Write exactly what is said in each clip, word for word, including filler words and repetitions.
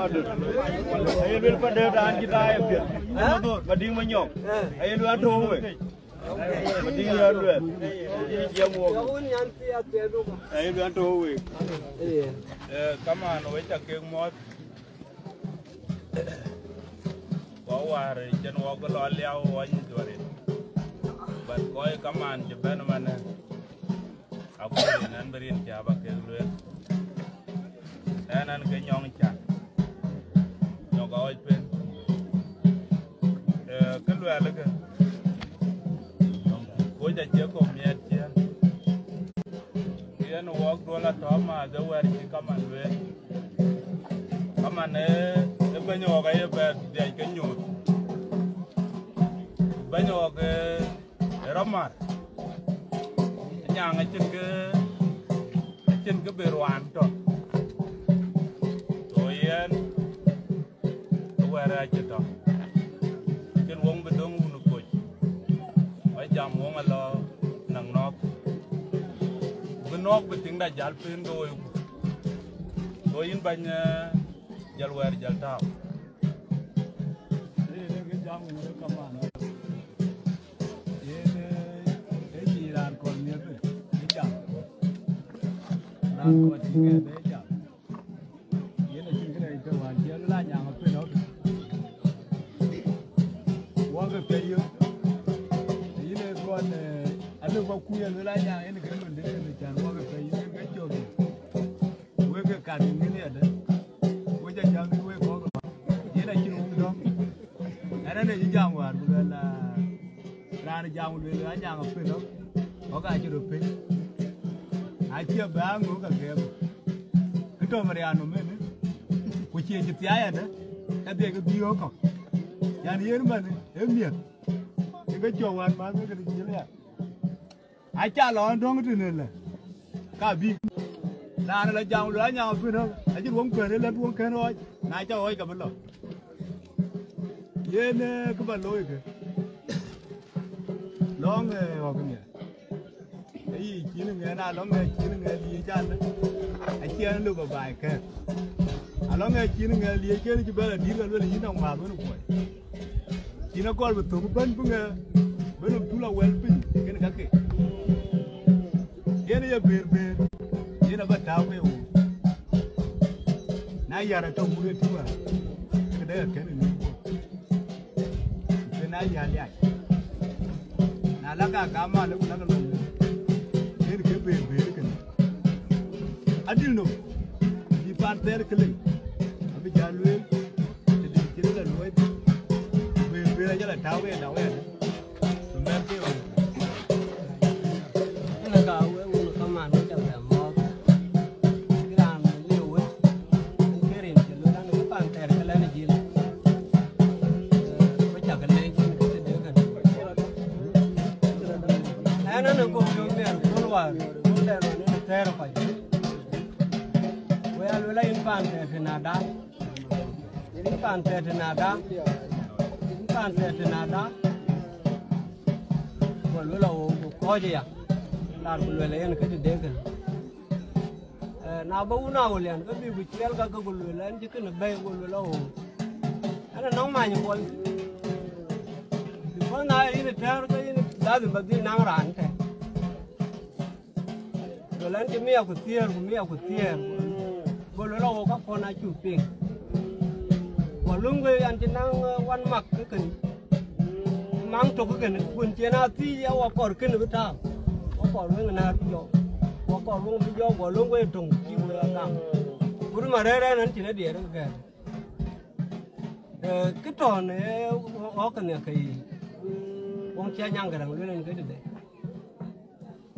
Aye luel pa dɛ̈t raan cï thaai apiɛth. Madiŋ Manyɔk. Aye luel an tɔ̈u wek. Madiŋ ya luel. Ye jiɛɛm wok. Aye luel an tɔ̈u wek. Eh, kaman wek ca kek muɔ̈th. Kɔc wäär cïn wok lɔ liau wɔ nyic wɔ rin. But kɔc kaman cï bɛ̈n manë. Aguɔ rin ɛn bï rin cä ba kek lueel. Ɛn ɛn ke nyɔŋ can. Nyɔk awɔc pen. Eh, kë luɛɛlkë. Koc acie kɔ̈u miɛt ciëën. Yen wok duɔl atɔ̈ maath ë wɛ̈ɛ̈r cï kaman lueel. Kaman ë, ë bɛ̈ny wok aye bɛ dhiac ke nyuuth. Bɛ̈ny wok ë, ë rɔt mar. Anyaŋ acïn kë, acïn kë bï ruaan tɔ̈. Go yen, ë wɛ̈ɛ̈r acï tɔ̈. Acïn wok bï döŋ wun ë koc. Wa jam wok alɔ naŋ nɔ̈k. Bï nɔ̈k bï tiŋda jäl pen ke woi ku. Go yïn bɛ̈ny, eh, jäl wɛ̈ɛ̈r jäl tääu. Yen ë kë jam wun ë kaman. Yen, eh, ë cï raan kɔn miëth ë jam. Raan kɔn cï kɛ̈ɛ̈th ë jam. Yen acïn kënë tɔ̈ wään cï luel Anyaŋ apën ɣɔ̈k. Wok ë piɛc yök. Yïn ë kɔn, eh, alëu ba kuc aluel Anyaŋ yen kë luel dënë në can wok ë piɛc yök ke cök. Wek ke kat ë ŋiɛ̈n yadë. Wek ca jam wek kɔ̈k. Yen acïn wun dɔ̈ŋ. Ɛn ënë cï jam wäär ku luel, ah, raan jam lueel Anyaŋ apën ɣɔ̈k, ɣɔ̈k acï röt pën. Acie bɛ aŋö ka gɛɛm. Kë tɔ̈ Marian nɔm ënë, ku cie cï thiai adë, ka dhiɛc ke bï ɣɔ̈k kɔ̈k. Yan yen man ë miɛt, ë ke cɔk wään man ke këdï cï liak. Aca lɔ ɣɔn dɔ̈ŋ tënë lë, ka bï. Raan lɔ jam lueel Anyaŋ apën ɣɔ̈k, acïn wok kuɛ̈n ë lɛ̈t wok kën ɣɔɔc, na ca ɣɔɔc ka bï lɔ. Yen, eh, kë ba looi kë. Lɔ̈ŋ, eh, ɣɔ̈k ŋiɛc. Ayï cïn ŋɛn, alɔŋ ŋɛn cïn ŋɛn liec alë. Acie ɛn lëu ba baai kɛ̈ɛ̈k. Alɔŋ ŋɛn cïn ŋɛn liec, kën cï bɛ̈n adït ka luel yïn nɔŋ mäth wën kuɔi. Cïn akɔɔr bï thök bɛ̈n bï ŋɛn, bï nɔm tul awɛl piny, kën kakë. Yen ye bëër bëër, yen aba tääu ke wun. Na yär atɔ̈ wun ë tïŋ wäär, ke dɛ akën ë nïïm guɔ̈p. Ku na yär liac. Na la ka gam mal ku la ka lɔ. Yen ke bëër bëër kënë. Adil nɔm, bï pan thɛɛr ke lëŋ. Abï jal lueel, të dït cïn la luɔi. Bëër bëër ajal atääu ke da wɛɛr. Ënë ka wek wun kaman wek ca bɛ mɔ̈ɔ̈th. Cï raan liu wek, ën ke rin cï luel an, kë pan thɛɛr ke lɛ̈n ë jil. Eh, wek ca ke leec cïn kë tëde kën. Ɛn ënë kok yom miɛn thol wäär, thol dɛn ɣɔn ënë thɛɛr kɔc. Wek a luel a yïn pan thɛɛr tënada. Yïn pan thɛɛr tënada, yïn pan thɛɛr tënada. Go luel awo, ku kɔ̈ɔ̈c aya. Lar ku luel yen kë tëde kën. Eh, na bä wun awulian, ke bï ku ciɛɛl ka ke ku luel ɛn cï kënë bɛ̈i, ku luel awo. Ɛn anɔŋ many kuɔl. Because na yïn ë tɛ̈ɛ̈r, ke yïn lazim ba dhil naŋ raan tɛ̈. Go lɛ̈n cï mia ku thiëër, ku mia ku thiëër. Go luel awo ka puɔ̈n acuk piŋ. Go luŋ wek an cï naŋ, eh, wan mak ke kën. Maŋ tök ke kën, kun cien a thiic ya wa kɔr kën bï tääu. Wa kɔr weŋ naar bï jɔɔk. Wa kɔr weŋ bï jɔɔk, go luŋ wek töŋ cï wek a gam. Ku rïm arɛ̈ɛ̈r ɛn an cïn adiɛɛr ke gɛ̈ɛ̈r. Eh, kë tɔ̈ në ɣɔ̈k ke nhiäk ke yiic. Wok cï Anyaŋ Gäräŋ luel en ke tëde.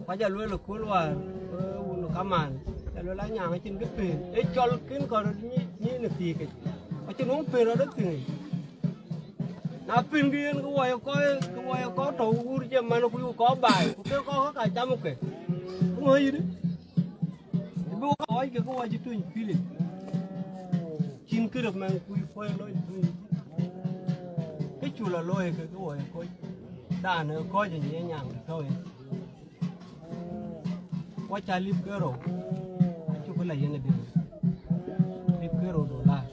Ku aca lueel ë kööl wäär, ë wun kaman, aca lueel Anyaŋ acïn kë pëën, ë cɔl kën kɔn röt nyi-, nyic në thiëëkic. Acïn wun pëën rɔt ë thiëëkic. Na pëën kë yen, kë wɔ ye kɔc, kë wɔ ye kɔc tɔ̈u wuur cï man, ku yuk kɔc baai, ku ke kɔc kä ka cam ke. Ku ŋö yïdï? Bï wɔ kɔc ke, kë wɔ cï tuny pilic. Cïn kërë mɛn kuc kuɔc lɔc tuny. Kë cu lɔ looi ke, kë wɔ ye kɔc. Raan ë kɔc ë nyiɛc nyaŋ tɔ̈u yen. Wɔ ca lip ke rou, acuk la yen ë dït. Lip ke rou dolar.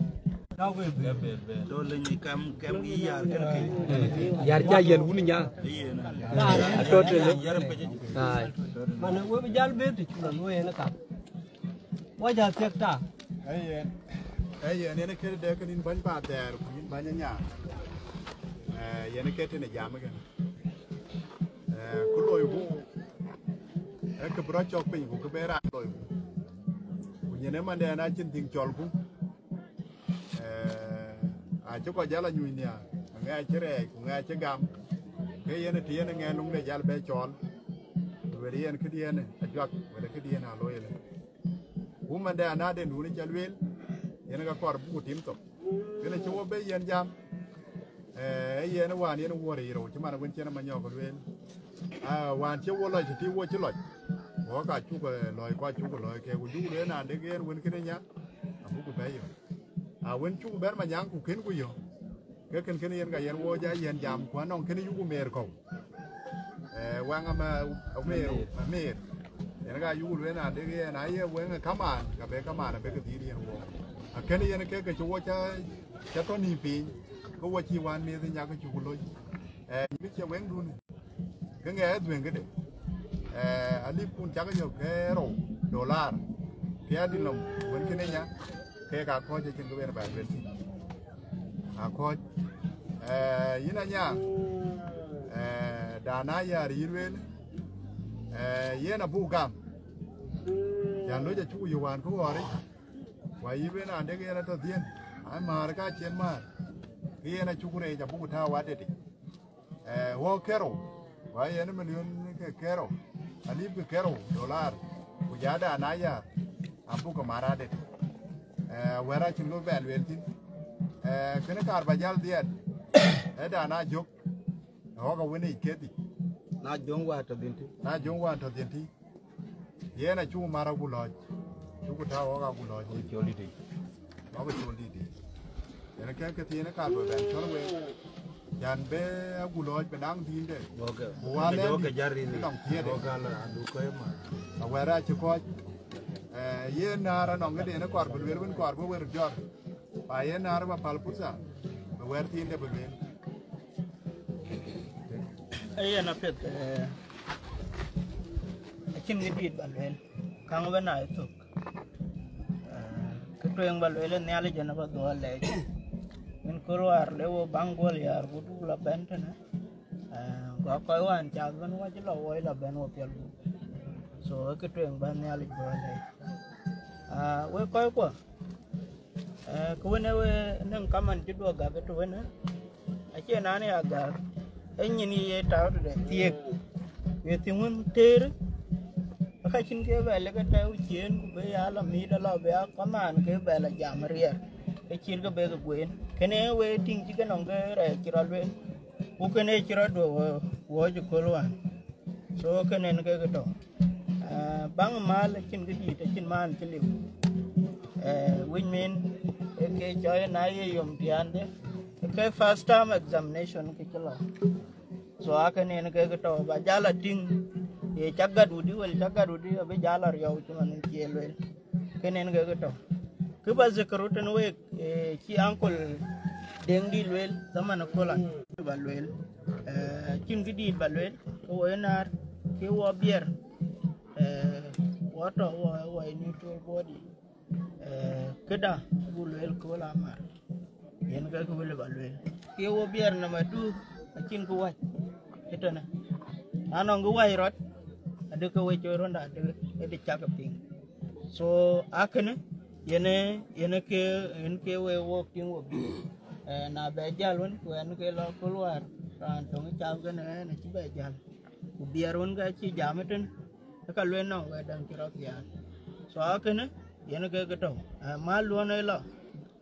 Tɔ̈u ke bï. Tɔ̈u le nyi kam, kam yï yar kën ke. Yar ca yɛn wun nya. Yen. Atɔ̈ tënë. Yar pec. Ai. Mana we bï jal bï të cuk la luɔi yen kam. Wa ja thiek ta. Ayen. Ayen, yen kë de kën yïn bäny pa thɛɛr, ku yïn bäny nya. Eh, yen kë tënë jam kën. Eh, ku loiku, ee kë bï rɔt cɔk piny, ku kë bï raan loiku. Ku nyin ëmandɛn acïn dhïŋ cɔlku. Eh, acï kɔc jal anyuc nhiaar, aŋɛ acï rɛɛc, ku ŋɛ acï gam. Ke yen të yen ŋɛ luŋde jal bɛ cɔɔl. Ku lueel yen këdiɛn ajuak, wala këdiɛn alooi ëlë. Ku mandɛn anaden duuni ca lueel, yen ka kɔɔr buku tim thok. Kënë cï wo bɛ yen jam, eh, yen wään yen wuɔ̈r yic rou, cï man wën cïn amanyɔk lueel. Ah, wään cï wo lɔc, të wo cï lɔc. Wo ka cuk, eh, lɔc, ku acuk lɔc ke, ku juk lueel na dek yen wën kënë nya, abuku bɛ yök. A wën cuk bɛ̈n manyaŋ ku kën ku yök. Ke kën kën yen ka yen wo ja yen jam, ku anɔŋ kën yuku mer kɔu. Eh, waŋ ama amer, amer. Yen ka yuku lueel na dek yen, aye weŋ kaman, ka be kaman, abe ke dhil yen wo. Akën yen ke ke cï wo ca, ca tɔ ni piny, ke wo cï wan meth nyak cuk loc. Eh, mi cie weŋ dun. Ke ŋɛ dhueŋ këde. Eh, alip kun cak yök ke rou dolar. Ke adil nom, wën kën nya, ke ka kɔc acïn ke ben ba lueel thïn. Akɔc, eh, yïn anya, eh, dan ayar yï lueel, eh, yen abuk gam. Yan loc acuk yï wan ku ɣɔric. Wa yï ben andek yen atɔ dhien, ai määr ka cien määr. Ke yen acuk reec abuk tääu adetic. Eh, wo kero, wa yen milion ke kero, alip ke kero dolar, ku ja dan ayar, abuk ke määr adetic. Eh, wɛ̈t acïn ke bɛ lueel thïn. Eh, kënë kaar ba jal dhiɛɛt, ë dan ajök, ɣɔ̈k awën yic kedhie. Na jöŋ wään tɔ dhien tï. Na jöŋ wään tɔ dhien tï. Yen acuk mar agu lɔc, cuk tääu ɣɔ̈k agu lɔc. Col dït yic. Ɣɔ̈k col dït yic. Yen ke ke thiin kaar ba bɛn cɔl wek. Yan be agu lɔc be naŋ dhïnde. Okay. Ku wan ë jɔ ke jar rin. Nɔŋ thiëëde. Okay, la du ko ma. Awɛ̈t acï kɔc. Eh, yen naar anɔŋ këden kɔɔr bï lueel wën kɔɔr bï wër jɔr. Pa yen naar ba päl pursa, bï wɛ̈t thiinde bï lueel. Ee yen apiɛth, eh, acïn kë dït ba lueel, kaŋ bï na ë thök. Eh, kë tueŋ ba lueel ë Nhialic yen abä dhuɔl lɛc. Min kor wäär le wo baŋ guɔl yäär ku duk la bɛ̈n tënë. Eh, ku akɔc wään cath bɛ̈n wacï la woi la bɛ̈n wo piɛl gup. So, ë kë tueŋ ba Nhialic dhuɔl lɛc. Ah, wek kɔckuɔ, eh, kë wën ë we nɛŋ kaman cï duɔ̈k gak ëtö wënë, acie naan ya gak, ë nyin ye tau tëde thiëëk, ye thiëŋ wën tëër, ë ka cïn ke bɛ lek ë tɛ̈ɛ̈u ciëën, ku bï ya la mïït alɔ bï ya kaman ke bɛ la jam riɛɛr, ke cït ke bek gueen. Kënë we tïŋ cï ke nɔŋ ke rɛɛc cï rɔt lueel, ku kënë cï rɔt duɔ̈k wɔ, wɔ cï köl wään. So kënë en ke ke tɔ̈. Ah, baŋ mal acïn kë dït, acïn man cï liu. Eh, which mean, eh, ke cɔɔc na ye yom tiande, ke first term examination ke cï lɔ. So akënë en ke ke tɔ̈, ba jal a tïŋ, ye cak gat wudï, wël cak gat wudï, abï jal a riɔu cï man cie lueel. Kënë en ke ke tɔ̈. Kë ba zikr tën week, eh, cï uncle Deŋ dï lueel, dhaman aköl an, ba lueel. Eh, cïn kë dït ba lueel, ke wo ë naar, ke wo biɛr, eh, wo tɔ wo, wo ë neutral body. Eh, këda, bu lueel kööl amar. Yen ke kë wël ba lueel. Ke wo biɛr nama du, acïn kë wac. Ëtënë. Na nɔŋ kë wac rɔt, adï ke we cɔi rɔnda adï, ëdï cak piŋ. So, akënë, yen ë, yen ë ke, yen ke we wok tïŋ wo bï. Eh, na bɛ jäl wën, ku ɛn ke lɔ kööl wäär, raan töŋ cath kënë ɛn acï bɛ jäl. Ku biɛr wën ke cï jam ëtën, ë ka lueel nɔŋ wɛ̈t däŋ cï rɔt thiaan. So akënë, yen ke ke tɔ̈u. Eh, mal luɔn ë lɔ,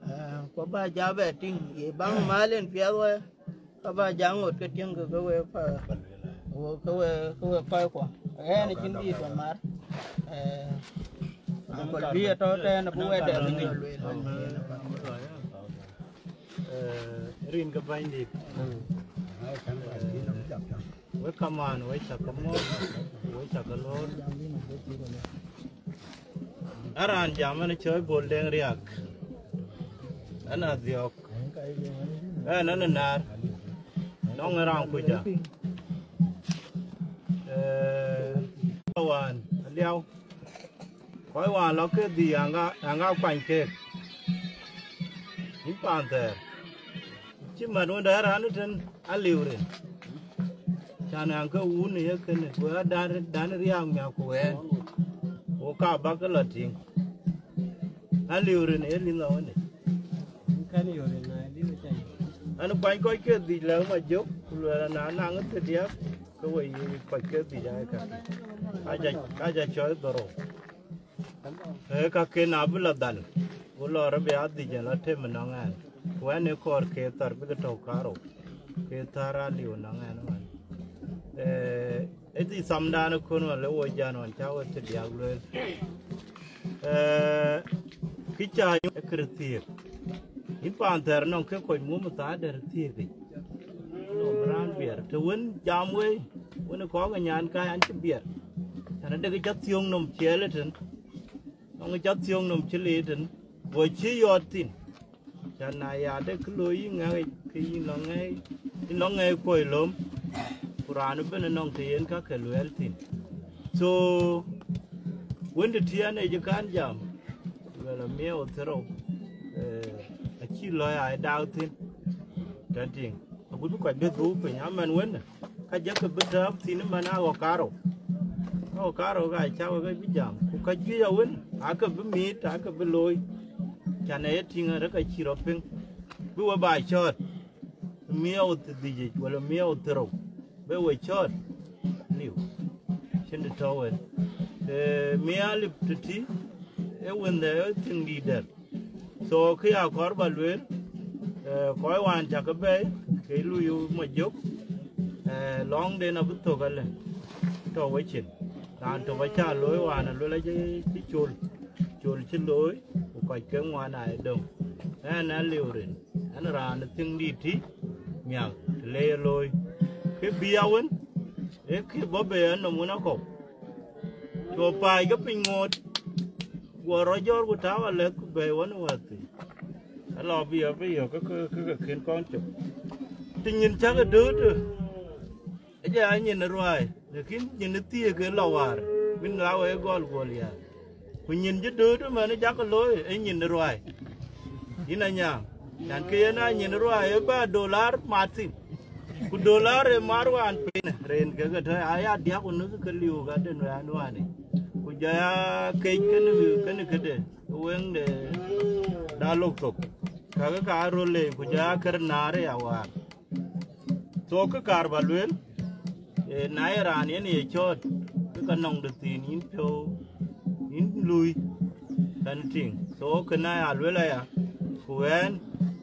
eh, ku ba ja bɛ tïŋ, ye baŋ mal en piɛth wɛ, ka ba ja ŋot ke tïŋ ke, ke we pa, ke we, ke we kɔckuɔ. Ɛn acïn dït ba mar, eh, Uncle B atɔ̈ tɛ̈n abï wɛ̈t dɛ̈ bï ke lueel. Eh, rin ke bänydït. Wek kaman, wek cak ke mɔ̈ɔ̈th, wek cak ke loor. Aran jam en cɔi Bol Deŋ Riak. Ɣɛn Adhiɔ̈k. Ɣɛn, ɣɛn ë Naar. Nɔŋ ë raan kuc a. Ee, wään, Aliau. Kɔc wään lɔ ke dhïc, aŋa, aŋa kuany keek. Yïn paan thɛɛr. Cï mät wënda raan ë tën aliu rin. Can an, ke wun ë ye kënë, ku adan, dan riaak miäk ku ɣɛn. Ku ka bä ke lɔ tïŋ. Aliu rin ë lïn lɔ wënë. Kan yo rin na di we chai. An kuany kɔc ke dhïc lɛ̈k Majök, ku luɛl na naŋ ë thiërdiäk, ke we yï kɔc ke dhïc aa ka. Aja, aja cɔl dhorou. Ee, ka ken abï lɔ dhal, ku lɔ rɔt bï adhïc en lɔ tem ënɔŋ ɛn. Ku ɛn ë kɔɔr ke thar bï ke tɔ̈u karou, ke thar aliu ënɔŋ ɛn ëmën. Ee, ë dhïc thamdan ë kön wën le wo jan wën cä we thiërdiäk lueel. Ee, kë cä nyuc ë kërë thiëëk. Yïn paan thɛɛr nɔŋ ke kɔc mum ë thaa dɛ̈t thiëëkic. Nɔm raan biɛr, të wën jam wei, wën ë kɔɔk ë nyan ka an cï biɛr. Tɛ̈n adek cä thiöŋ nɔm ciɛɛl ëtën. Nɔŋ cä thiöŋ nɔm cï le ëtën, go cï yɔɔt thïn. Can na ya de kë looi yï ŋɛk, ke yïn lɔ ŋɛi, yïn lɔ ŋɛi kuɔi löm, ku raan ëbën ënɔŋ të yen ka ke luɛɛl thïn. So, wën të tiɛɛn ë jë kan jam, luɛl amiɛɛu thërou, eh, acï lɔ̈ɔ̈i aa daak thïn, tɛ̈n tïŋ. Agut bï kɔc bï dhuk piny, amɛn wënë, ka jɔkï bï tääp thïn ëmɛn aa ɣɔ̈k karou. Aa ɣɔ̈k karou ka cä wek bï jam, ku ka juëc awën, aake bï miit, aake bï looi. Can ee ye tïŋ arëk acï rɔt piŋ, bï we ba cɔɔt, miɛɛu dhïc yic, wala miɛɛu thërou, bï we cɔɔt, liu. Cïn të tɔ̈u wën. Ee, miɛɛu alip tëtï, ee wëndhë ee thïn dït dɛ̈t. So, kë ya kɔɔr ba lueel, eh, kɔc wään cä ke bɛ̈ɛ̈i, ke lui Majök, eh, lɔ̈ŋden abï thök alë, tɔ̈u wecin. Raan tök acä looi wään aluel acï, cï col, col cï looi, ku kɔc ke ŋuan aa ye döŋ. Ɛn aliu rin, ɛn raan ë thiëŋ dït tï, miäk, të le ye looi. Kë bï ya wën, ee kë bɔ̈ bei anɔm wën akɔ̈u. Cuɔ paac ke piny ŋoot, guɔ rɔt jɔ̈ɔ̈r ku tääu alɛ̈th ku bɛ̈ɛ̈i wën ë wäthii. Alɔ bï yɔ̈k, bï yɔ̈k ke, ke, ke, ke kën kɔn cök. Të nyin cäk ë dööt, ë jɔ ya nyin ë ruääi, lakin nyin ë thiëëk ë lɔ wäär, bïn la wek gɔl guɔl yäär. Ku nyin cï dööt ëmën ë jakë looi, ë nyin ë ruääi. Yïn anya, yan ke yen aa nyin ë ruääi ë bä dolar mat thïn. Ku dolar ë mar wään piny, rin ke ke tɔ̈ aya diäk ku nuth ke liu ka den wään wäänë. Ku jɔ ya kec kënë, kënë këde, weŋ de da lok thok. Kakë ka röl leec, ku jɔ ya kër naar ë ya wäär. So kë kaar ba lueel, ee, na ye raan yen ye cɔɔt, ke ka nɔŋ de thiin yïn piɔ̈u, yïn lui, kan tïŋ. So kënë aya lueel aya, ku ɛn,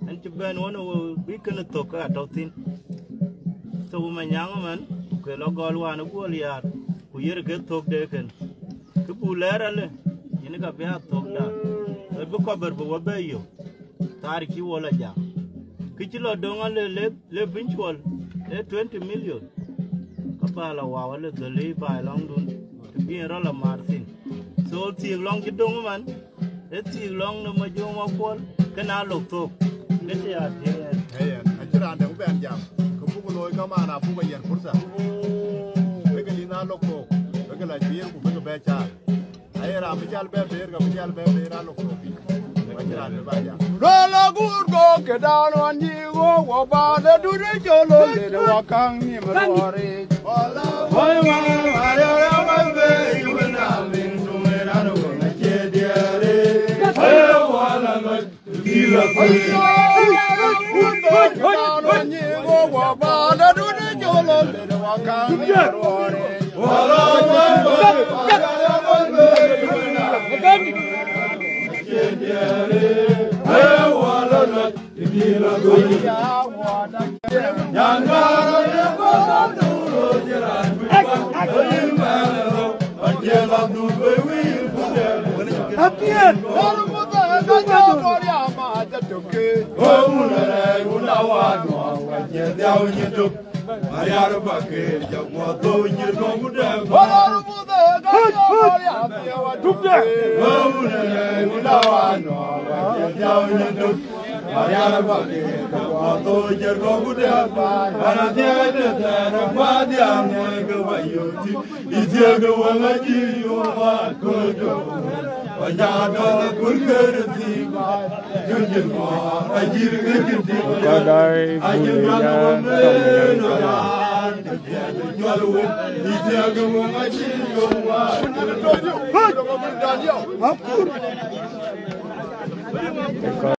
ɛn cï bɛ̈n wën, bï kënë thök ke atɔ̈ thïn. So Manyaŋ ëmën, ku ke lɔ gɔl wään ë guɔl yäär, ku yer ke thök de kën. Kë buk lɛɛr alë, yen ka bï a thökda, ë bï kɔbër bï wä bɛ yök, thaar cï wɔ lɔ jam. Kë cï lɔ döŋ alë le, le bïny cuɔl, ee twenty million. Ka bä lɔ wau alë dhöl ë baai lɔŋdun, të bï en rɔt lɔ maar thïn. So thiëëk lɔŋ cï döŋ ëmën, ee thiëëk lɔŋ në Majöŋ Makuɔl, kënë aa lok thök. Kë cï ya thiëëk ɛn. Ee, acï raan dɛ̈ bï bɛn jam, kë buk looi kamaan abuk a yiɛ̈n purtha. Bïkë lïn aa lok thok, bïkë lɔ juiir ku bïkë bɛ caar. Aye raan bï jal bɛ beer, ka bï jal bɛ beer aa lok thok. Acï raan bï bä jam. Rɔl aguur go ke daan wan nyi go wɔ ba de du de jolo le de wa kaŋ ni me ruɔri. Wai wai wai ya ya wai be yu na min tu me na no na che diare. Aye wala lo. Kɔc daai bul yan tɔŋ yan kaman.